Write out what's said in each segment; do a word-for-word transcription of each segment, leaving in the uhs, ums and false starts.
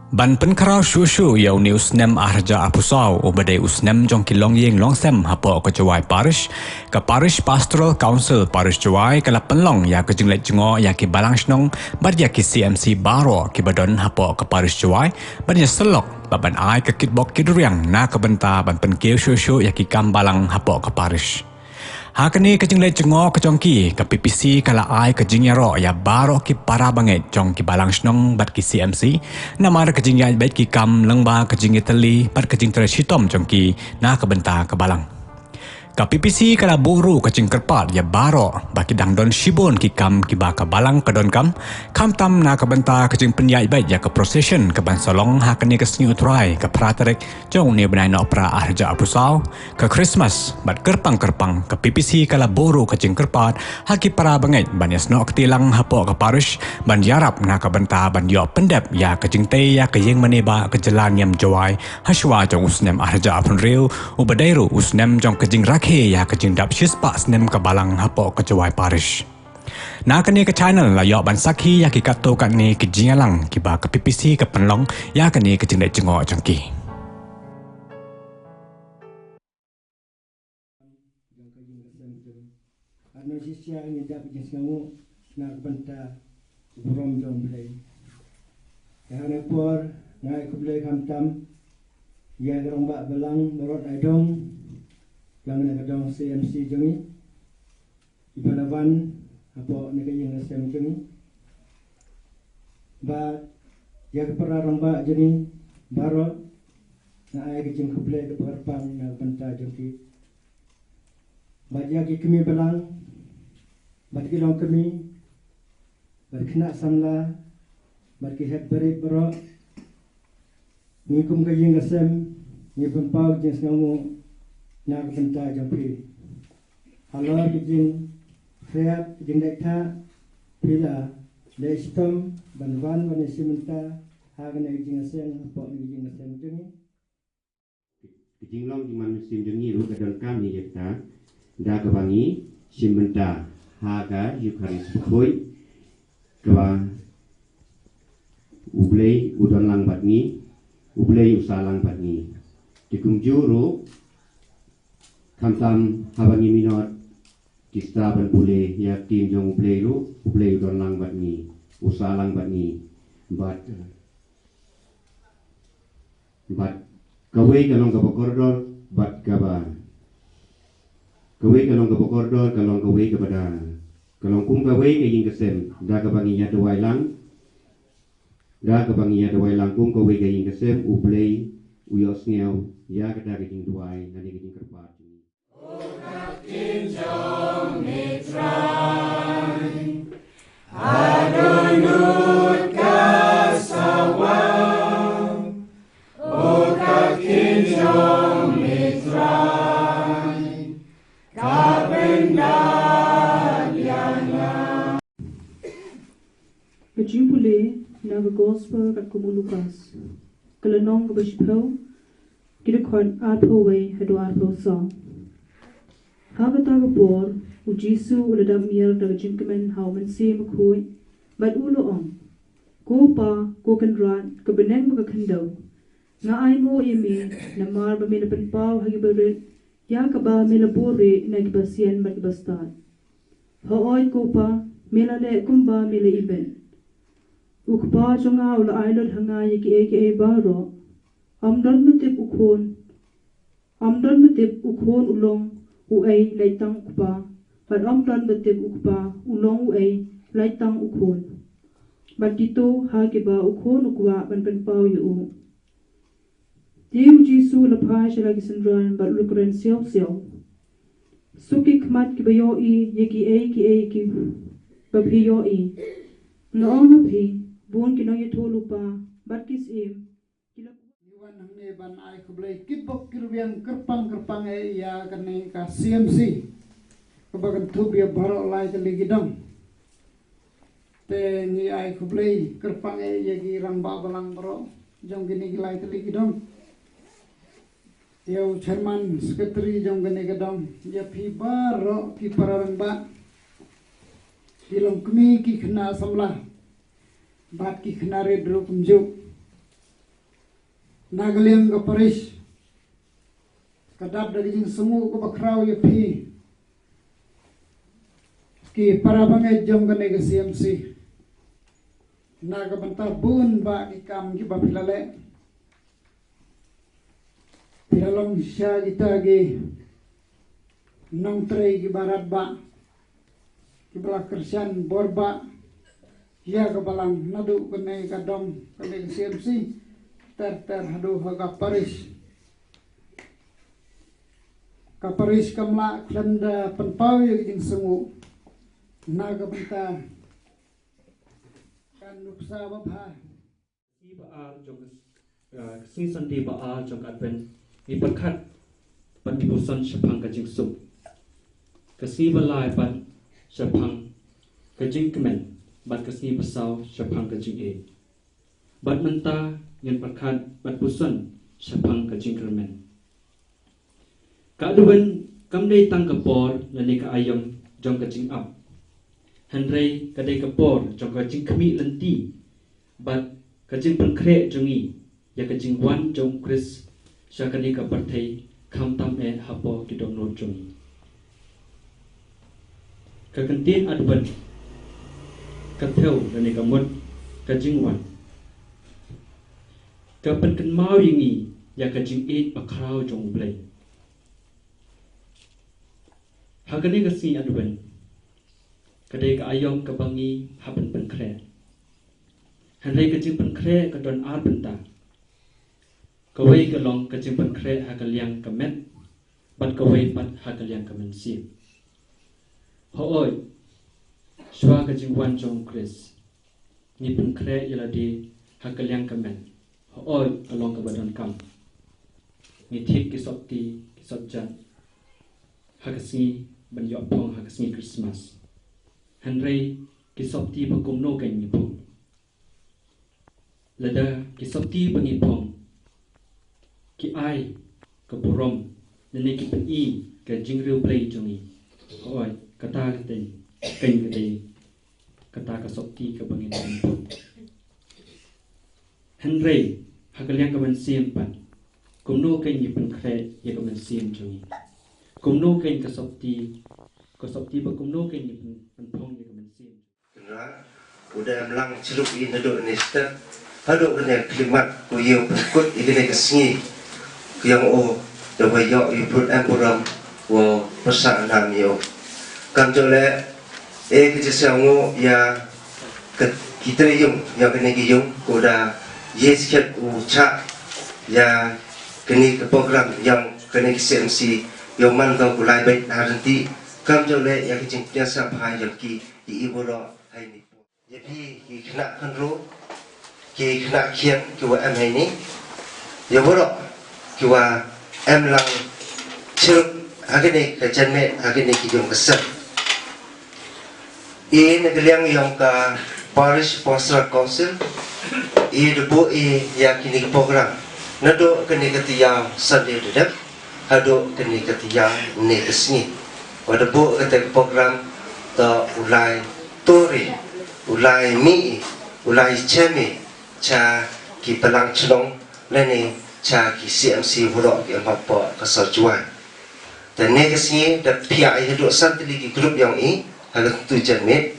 Ban pynkhraw shuh shuh ïa une u snem arhajar arphew saw, uba dei u snem jong ki longïing longsem hapoh ka Jowai Parish, ka Parish Pastoral Council Parish Jowai ka la pynlong ïa ka jingleit jngoh ïa ki balang shnong bad ïa ki C M C baroh kiba don hapoh ka Parish Jowai, ban ïasyllok bad ban ai ka kitbok kitrwiang na ka bynta ban pynkiew shuh shuh ïa ki kam balang hapoh ka parish. Ha kane ka jingleit jngoh ka jong ki, ka P P C ka la ai ka jingïaroh ïa baroh ki para bangeit jong ki balang shnong bad ki C M C, namar ka jingïaid beit ki kam lyngba ka jingïatylli bad ka jingtrei shitom jong ki na ka bynta ka balang. Ka P P C ka la buh ruh ka jingkyrpad ïa baroh ba ki dang don shibun ki kam kiba ka balang ka donkam, khamtam na ka bynta ka jingpynïaid beit ïa ka procession kaban sa long ha kane ka sngi U Trai, ka phra tarik jong une u bnai Nohprah arhajar arphew saw, ka Christmas, bad kyrpang kyrpang ka P P C ka la buh ruh ka jingkyrpad ha ki para bangeit ban ïasnoh kti lang hapoh ka parish ban ïarap na ka bynta ban ïoh pyndep ïa ka jingtei ïa ka ïingmane ba ka jylla niam Jowai, hashwa jong u snem arhajar arphew hynriew, uba dei ruh u snem jong ka jingrakhe ïa ka jingdap shispah snem ka balang hapoh ka Jowai Parish. Na kane ka channel la ïoh ban sakhi ïa ki katto katne ki jingïalang kiba ka P P C ka pynlong ïa kane ka jingleit jngoh jong ki. Jong ka jingkyrkhu jong. Ano shisha ngi dap jingsngewnguh na ka bynta u burom jong Blei. Ka hane por nga ai khublei khamtam ïa ka rangbah balang baroh ai dong jong ka dong C M C jong ngi. Iba la wan hapoh ne ka ïing ka sem jong ngi. Bad ïa ka para rangbah jong ngi baroh nga ai ka jingkhublei ka kyrpang na ka bynta jong ki. Bad ïa ki kmie balang bad ki longkmie bad khynnah samla bad ki hep barit baroh. Ngi kum ka ïing ka sem ngi pynpaw ka jingsngewnguh na ka bynta jong phi. Halor ka jingkhriat ka jingdait thah phi la leh shitom ban wan ban ïashim bynta ha kane ka jingïaseng hapoh kane ka jingïaseng jong ngi. Ka jinglong jingman mynsiem jong ngi ruh ka donkam ïa kata da kaba ngi shim bynta ha ka Eucharist bakhuid kaba U Blei u don lang bad ngi, U Blei u sah lang bad ngi. Te kumjuh ruh khamtam haba ngi minot ki stad ban pule ïa ka ktien jong U Blei ruh, U Blei u don lang bad ngi, u sah lang bad ngi. Bad bad kawei ka long kaba kordor bad kaba kawei ka long kaba kordor ka long kawei kaba da ka long kum kawei ka ïing ka sem da kaba ngi ïa duwai lang da kaba ngi ïa duwai lang kum kawei ka ïing ka sem U Blei u ïohsngew ïa kata ka jingduwai lane ka jingkyrpad. Ka jingpule na ka Gospel katkum u Lukas. Ka lynnong kaba shiphew, ki dkhot arphew wei haduh arphew saw. Ha kata ka por, u Jisu u la dap mier da ka jingkmen ha u Mynsiem Bakhuid, bad u la ong, Ko Pa, ko Kynrad, ka bneng bad ka khyndew, nga ainguh ïa me, namar ba me la pynpaw ha ki barit ïa kaba me la buhrieh na ki basian bad ki bastad. Hooid ko Pa, me la leh kumba me la ibit. U Kpa jong nga u la ai lut ha nga ïa kiei kiei baroh. Ym don ba tip u Khun, ym don ba tip u Khun u long uei lait tang u Kpa, bad ym don ba tip u Kpa u long uei lait tang u Khun, bad kito ha kiba u Khun u kwah ban pynpaw ïa u. Te u Jisu u la phai sha la ki synran bad u la kren siaw siaw, Suk ki khmat kiba ïohi ïa kiei kiei kiba phi ïohi. Nga ong ha phi, bun ki nongïathuhlypa bad ki syiem ki la. Ngi wan hangne ban ai khublei kitbok kitrwiang kyrpang kyrpang eh ïa kane ka C M C kaba kynthup ïa baroh lai tylli ki dong. Te ngi ai khublei kyrpang eh ïa ki rangbah balang baroh jong kine ki lai tylli ki dong. Ïa u chairman secretary jong kane ka dong, ïa phi baroh ki para rangbah, ki longkmie ki khynnah samla bad ki khynnah rit ruh kumjuh. Na ka liang ka parish, ka dap da ka jingsngew kaba khraw ïa phi ki para bangeit jong kane ka C M C. Na ka bynta bun bah ki kam kiba phi la leh. Phi la long sha kita ki nongtrei kiba radbah, kiba la kyrshan bor bah ïa ka balang naduh kane ka dong, kane ka C M C, ter ter haduh ha ka parish. Ka parish kam lah khlem da pynpaw ïa ka jingsngew na ka bynta ka nuksa babha. Ka sngi ba ar jong ka, ah, ka sngi Sunday ba ar jong ka Advent, ngi pyrkhat bad ngi puson shaphang ka jingsuk. Ka sngi ba lai pat shaphang ka jingkmen, bad ka sngi ba saw shaphang ka jingïeit. Bad mynta ngin pyrkhat bad puson shaphang ka jingkyrmen. Ka Advent kam dei tang ka por lane ka aïom jong ka jingap. Hynrei ka dei ka por jong ka jingkhmih lynti bad ka jingpynkhreh jong ngi ïa ka jingwan jong u Khrist sha kane ka pyrthei, khamtam eh hapoh ki dohnud jong ngi. Ka kyntien Advent, ka thew lane ka mut ka jingwan, ka pynkynmaw ïa ngi ïa ka jingïeit bakhraw jong U Blei. Ha kane ka sngi Advent, ka dei ka aïom kaba ngi hap ban pynkhreh. Hynrei ka jingpynkhreh ka don ar bynta. Kawei ka long ka jingpynkhreh ha ka liang ka met, bad kawei pat ha ka liang ka mynsiem. Hooid, shuwa ka jingwan jong u Khrist, ngi pynkhreh ïa lade ha ka liang ka met. Hooid, ka long kaba donkam. Ngi thied ki sopti, ki sopjat ha ka sngi ban ïoh phong ha ka sngi Christmas. Hynrei ki sopti ba kumno kein ngi phong? Lada ki sopti ba ngi phong ki ai ka burom lane ki pyni ka jingriewblei jong ngi, hooid, kata ka dei, kein ka dei kata ka sopti kaba ngi dei ban phong. Hynrei ha ka liang ka mynsiem pat, kumno kein ngi pynkhreh ïa ka mynsiem jong ngi? Kumno kein ka sopti, ka sopti ba kumno kein ngi pyn-, pynphong ïa ka mynsiem? Kynrad, u da em lang chirup ïa naduh ne step haduh kane ka khyllipmat, u ïa u pynkut ïa kane ka sngi. Ka ïong u da wa ïoh ïa u brut em burom, wa pyrshah nam ïa u. Kam jole e ka jingsiangu ïa ka ki trei ïung, ïa kane ka ïung, u da ïa skhet u chah ïa kane ka program, ïa kane ka C M C, ïa u man ka u lai beit na rynti. Kam jole ïa ka jingpynïasam ha ïa ki i i boro hai ni. Ïa phi ki khynnah khynroo, ki khynnah khiang ki wa em hai ni, ïa waroh ki wa em lang chirup ha kane ka janmiet, ha kane ki jong ka sem. I na ka liang yong ka Parish Pastoral Council i da buh i ïa kine ki program naduh kane ka tayaaw Sunday da dep haduh kane ka tayaaw ne ka sngi. Wa da buh kata ka program, to u lai turi, u lai mih, u lai chem i cha ki balang chnong lane cha ki C M C waroh ki em hapoh ka sor Jowai. Te ne ka sngi da phiah i haduh san tylli ki group yong i ha ka tu janmiet.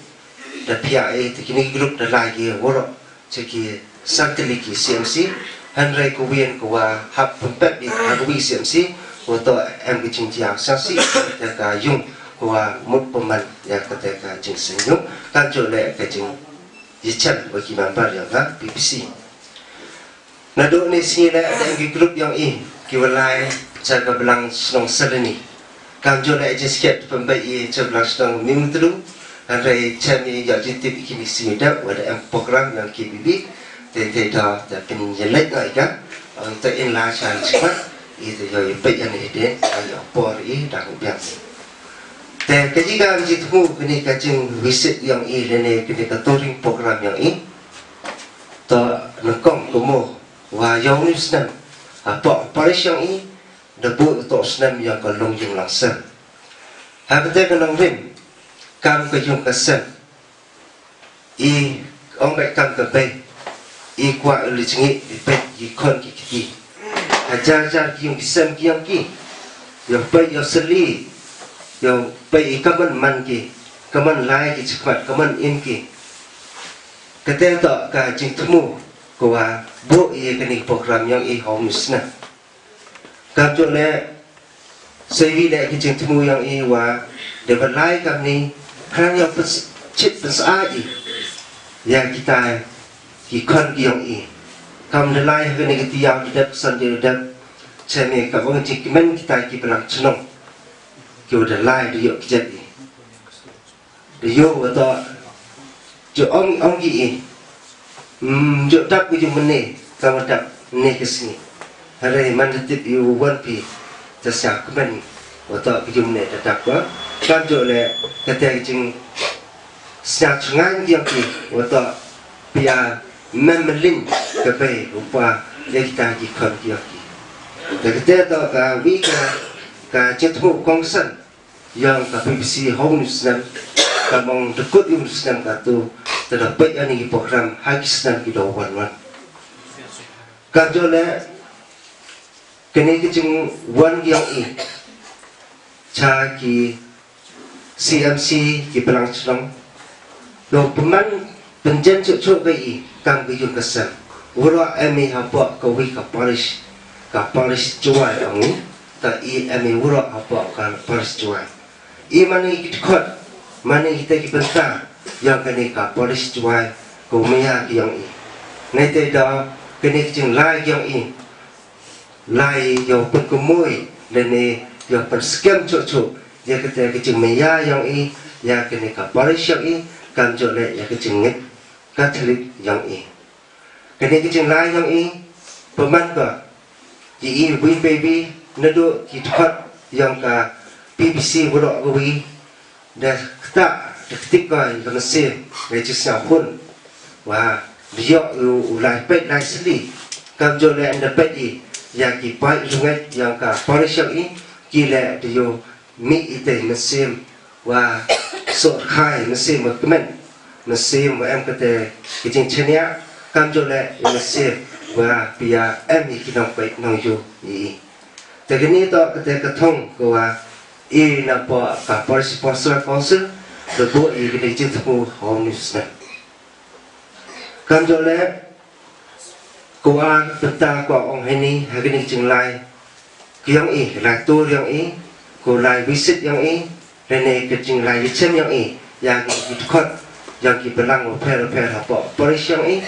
Da phiah i te kine ki group da lai ki waroh cha ki san tylli ki C M C. Hynrei ka wei ka wa hap pynpep i ha ka wei C M C, wa to em ka jingthiaw sngewsih te ka yung ka wa mut pynman ïa kata ka jingseng yung, kan jooh leh ka jing ïa chem wa ki member yong ka P P C. Naduh ne sngi leh da em ki group yong i ki wa lai cha ka balang chnong Seleni. Kam jooh leh jingsngewsih pynbeit i cha ka balang chnong Mihmyntdu. Hynrei chem i ïa jingtip i kine sngi da wa da em program yong K B B. Te te da da pynïaleit nga i ka ong te in la cha i chmat i te ïa i peit ïa ne i den ïa por i da ku biang. Te ka jingkam jingthmu kane ka jingvisit yong i lane kane ka touring program yong i. To nyngkong kumno wa yong i snem hapoh parish yong i da buh to snem yong ka Longyung Langsem. Ha kata ka nongrim kam ka yung ka sem i ong beit kam ka bei. i kwah i la jngi i peit i khon ki kti. Ka jar jar ki ïong ki sem ki ïong ki. Ïong peit ïong seli. Ïong peit i kaman man ki. Kaman lai ki chikmat kaman im ki. Kata toh ka jingthmu ko wa buh i kani program ïong i hong sna. Kam jooh leh, sa wi leh ki jingthmu ïong i wa, da ba lai kam ni, khnang ïong pynchit pynsa i ïa kita ki khon ki ïong i. Kam da lai ha kane ka tiar da dep san da dep, che me ka bang jingkmen kita ki balang chnong. Ki wa da lai da ïoh ki jet i. Da ïoh wa toh ju ong ong ki i. Ju dap ki ju mene ka wa dap ne ki sngi. Hare man da tip ïoh wan pi ta sia kmen wa toh ki ju mene da dap ka. Kam ju le ka te jing sia chungan ki ong ki wa toh pia mem melin ka bei rupa ya kita ki khon ki ong ki. Da ka te toh ka wi ka ka jingthmu kongsan. Ïong ka P B C hong ni snem ka mong dekut ïong ni snem ka tu. Te da peit ani ki program ha ki snem ki do wan wan. Ka jole kene ki jingwan ki ïong i cha ki C M C ki balang chnong. Lo peman Pynjen chuh chuh ba i kam ka yung ka sem. Wuro em i hapoh ka wi ka parish, ka parish Jowai ang i, ka i em i wuro hapoh ka parish Jowai. I mane ki dkhot, mane kita ki bynta, yang kane ka parish Jowai, ka umya ki yang i. Nai te da kane ki jinglai yang i. Lai ïa u pynkymui lane ïa u pynskhem chuh chuh ïa kata ka jingmaya ïong i ïa kane ka parish ïong i, kam jooh leh ïa ka jingngeit Katholik ïong i. Kane ka jinglai ïong i pynban ka ïa i win baby naduh ki dkhot ïong ka P B C waroh kawi. Da kata da ktik ko ïa ka mynsiem ïa ka jingsngewhun. Wa da ïoh u lai peit lai sli. Kam jooh leh da peit i ïa ki paid rungeit ïa ka parish ïong i ki leh da ïoh mih i te mynsiem wa sohkhai mynsiem wa kmen mynsiem wa em kata ka jingchania. Kam jooh leh i mynsiem wa pia em i ki nongpeit nongïoh i i. Te kane toh kata ka thong ka wa i na pdeng ka Parish Pastoral Council da buh i kane ka jingthmu ha u ni snem. Kam jooh leh ka wa bynta ka ong heini ha kane ka jinglai ka ïong i, ka lai tur ïong i, ka lai visit ïong i, lane ka jinglai ïachem ïong i ïa ki dkhot ïong ki balang wa pher wa pher hapoh parish ïong i.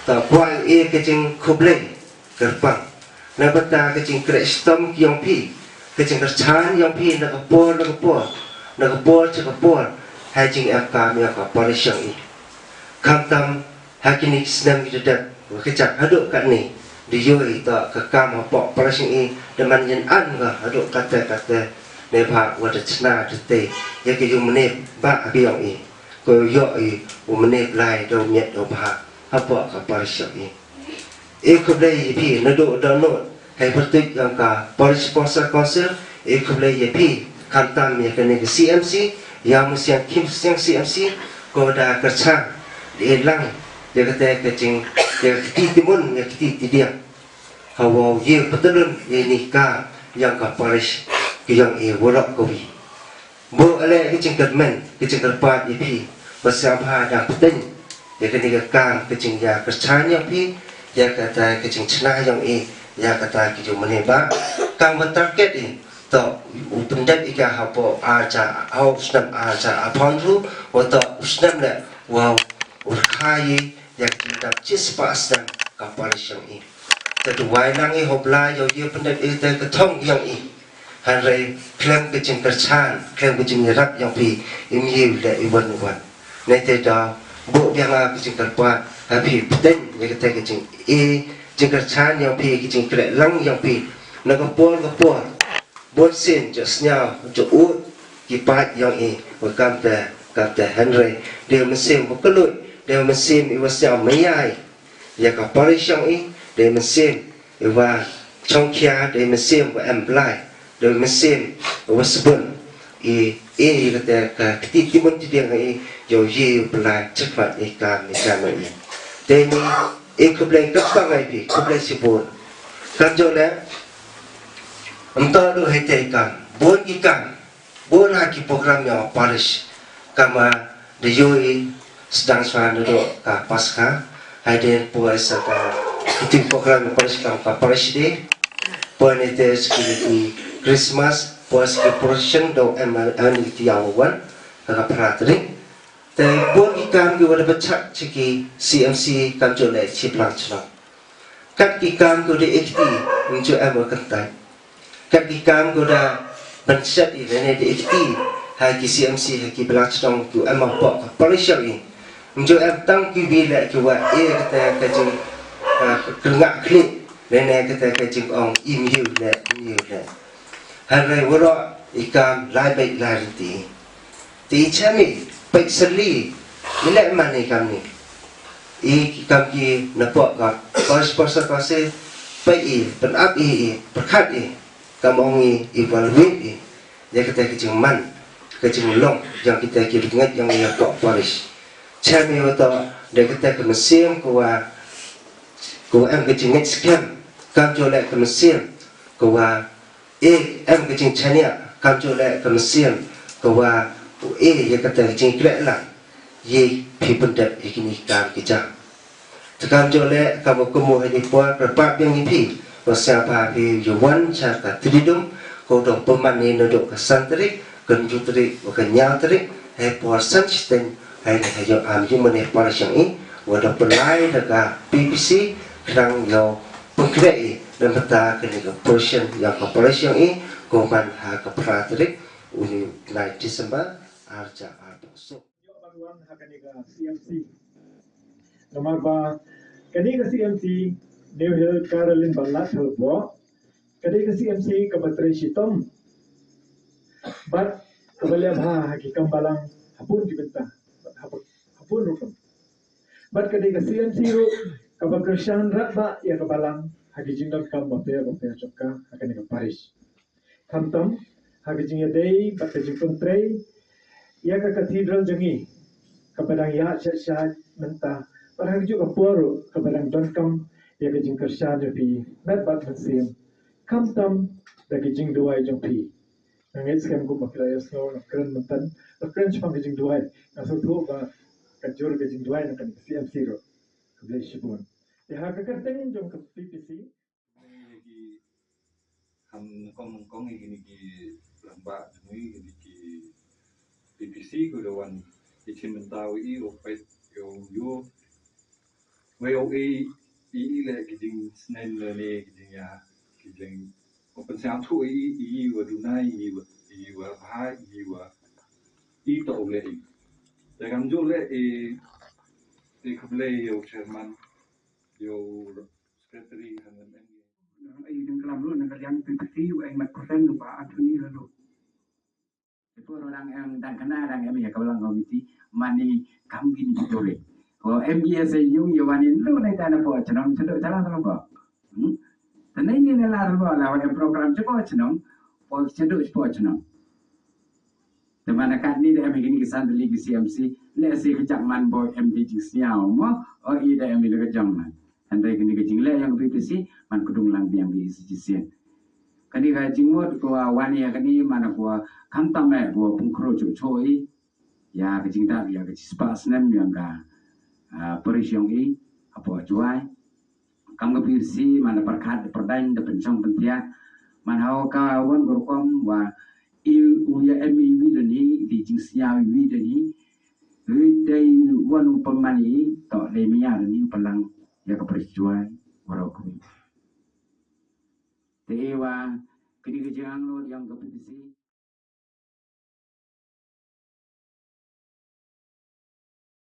Ta kwah i ka jingkhublei kyrpang na bynta ka jingkhreh shitom ki ïong phi, ka jingkyrchan ïong phi na ka por na ka por, na ka por cha ka por, ha jingem kam ïong ka parish ïong i. Khamtam ha kine ki snem ki da dep wa ka jaka haduh katne da ïoh i ta ka kam hapoh parish ïong i da man ïan an ka haduh kata kata ne bha wa da chna da te ïa ka ïong mane ba ha ki ïong i. Ko ïoh i u mane blai da u miat da u bha hapoh ka parish ïong i. E khublei ïa phi naduh dohnud hei pyrtuit ïong ka Parish Sponsor Council. E khublei ïa phi khamtam ïa kane ka C M C, ïa Musiang Khim Siang C M C, ko da kyrchan da e lang ïa kata ka jing ïa ka kti timun ïa kti tidiang. Hawa u ïa patalun ïa ni ka ïong ka parish ka ïong e waroh kawi. Buh ale ka jingkyrmen ka jingkyrpad ïa phi ba sngewbha dang pteng ïa kane ka kam ka jingïa kyrchan ïa phi ïa kata ka jingchna ïong i ïa kata ka jingmane ba kam ba target i to u pyndep i ka hapoh arja hau snem arja apon ru wa to u snem le wa u rkhai ïa ka jingdap chispah snem ka parish ïong i. Te duwai lang i hop la ïa u ïa pyndep i te ka thong ïong i. Hynrei khlem ka jingkyrchan khlem ka jingïarap ïong phi im ïa u leh i wan i wan. Nai te da buh biang ka jingkyrpad ha phi pteng ïa kata ka jing i jingkyrchan ïong phi ka jingkhreh lang ïong phi. Na ka por ka por bun sien jooh sñiaw jooh ud ki paid ïong i wa kam te kam te hynrei dei mynsiem wa kylluid dei mynsiem i wa sñiaw maya i. Ïa ka parish ïong i dei mynsiem i wa chongkhia dei mynsiem wa em blai dei mynsiem wa sbun i i kata ka kti timun tidiang i ïa u ïa u blai chakmat i ka mi ka ma i. Te ni E khublei kyrpang ïa phi, khublei shibun. Kam jong le, ym toh duh hei te kam, bun ki kam, bun ha ki program ïa parish, kama da ïohi sdang shwa naduh ka Paskha, hadien poi sa ka, ki program ïa parish kam ka parish day, poi ne te sa ki Christmas, poi sa ki procession, da em em ki ïa wan, ka ka phra tarik. Te bun ki kam ki wa da pynchak sha ki C M C kam jong le shi blang chnong. Kat ki kam ki wa da ekti, ym ju em wa kyntait. Kat ki kam ki wa da pynchak i lane da ekti, ha ki C M C, ha ki blang chnong ki wa em wa pok ka parish i. Ym ju em tang ki wi le ki wa e kata ka jing, ah, kyrngah khlieh, lane kata ka jingong im ïu le, im ïu le. Hynrei waroh i kam lai beit lai riti. Te i chem i, peit syrli, i leh man i kam ni. I kam ki na pok ka, pos pos ka se, peit i, pynap i, i, pyrkhat i, kam ong i, i evaluate i. Ïa kata ka jingman, ka jinglong, jong kita ki rnget jong i ïa pok parish. Chem i wato, da kata ka mynsiem ka wa, ka wa em ka jingngeit skhem, kam ju leh ka mynsiem, ka wa e em ka jingchaniah, kam ju leh ka mynsiem, ka wa u e ïa kata ka jingkhleh lang, ïa phi pyndep ïa kini ki kam ki jam. Te kam ju leh, kam wa kum u hynñiew por, kyrpad biang ïa phi, wa sngewbha phi ïa wan sha ka Tridum, ka wa dang pynman naduh ka san tarik, ka hynriew tarik, wa ka hynñiew tarik, hei por san shiteng, hei ne hei ïoh am ïa mane parish i, wa dang pynlai da ka P P C, khnang ïoh pynkhreh i, da mynta kane ka portion, ïa ka parish i, ka wa man ha ka phra tarik, u ni u bnai December, ar hajar arphew soo. Ïoh ban wan ha kane ka C M C. Namar ba kane ka C M C, New Hill Caroline Balat Hellbo. Kane ka C M C kaba trei shitom. Bad kaba leh bha ha ki kam balang ha bun ki bynta. Bad ha bun, ha bun rukom. Bad kane ka C M C ruh kaba kyrshan radbah ïa ka balang ha ki jingdonkam bapher bapher jong ka ha kane ka parish. Khamtam, ha ka jingïadei, bad ka jingpyntrei, ïa ka cathedral jong ngi, kaba dang ïaid sha sha mynta, bad ha kajuh ka por ruh, kaba dang donkam, ïa ka jingkyrshan jong phi, met bad mynsiem, khamtam, da ka jingduwai jong phi. Nga ngeit skhem kum ba phi la ïohsngew, nga kren mynta, nga kren shaphang ka jingduwai, nga sngewthuh ba ka jur ka jingduwai na ka C M C ruh. Khublei shibun. Te ha ka kyrteng jong ka P P C, Ïa ki, kham nyngkong nyngkong ïa kine ki rangbah jong ngi, kine ki P P C, ko da wan ïa ki mynta, ïa u peit ïa u, ïa u, ïa u, ïa i leh ki jingsneng lane ki jingïa, ki jing, u pynsngewthuh ïa i, ïa i wa duna, ïa i wa, ïa i wa bha, ïa i wa, i to u leh i. Te kam ju leh i, i khublei ïa u chairman, ïa u secretary hangne. Ai jingklam ruh na ka liang P P C u ai mat persen ruh ba Anthony lalu. Ipo ruh dang em, dang kena dang em ïa ka balang komiti mane kam kini ki tore. O M B S ïa yung ïa wan in ruh na ka na po chnong chnong chala chala po. Hmm. Tane ni na la ruh la wan em program chnong chnong po chnong po chnong. Te mynta katni da em ïa kine ki san tylli ki C M C, lehse ka jaka man ba em da jingsngew mo, o i da em ïa ka jong man. Hynrei kane ka jingleh jong ka P P C, man ka dung lang biang ïa ka C C C. Kane ka jingmut ka wa wan ïa kane man ka wa khamtam eh ka wa pynkhro chuh chuh i ïa ka jingdap ïa ka shispah snem jong ka, ah, parish jong i hapoh Jowai. Kam ka P P C man da pyrkhat da pyrdaiñ da pynshong pynthiah. Man ha ka wan ka rukom wa i u ïa em i wi da ni, i jingsngew i wi da ni. Wi dei wan u pynman i, to dei mia da ni u pynlang ïa ka pyrshwai waroh kawei. Te i wa kini ka jingangnud jong ka P P C.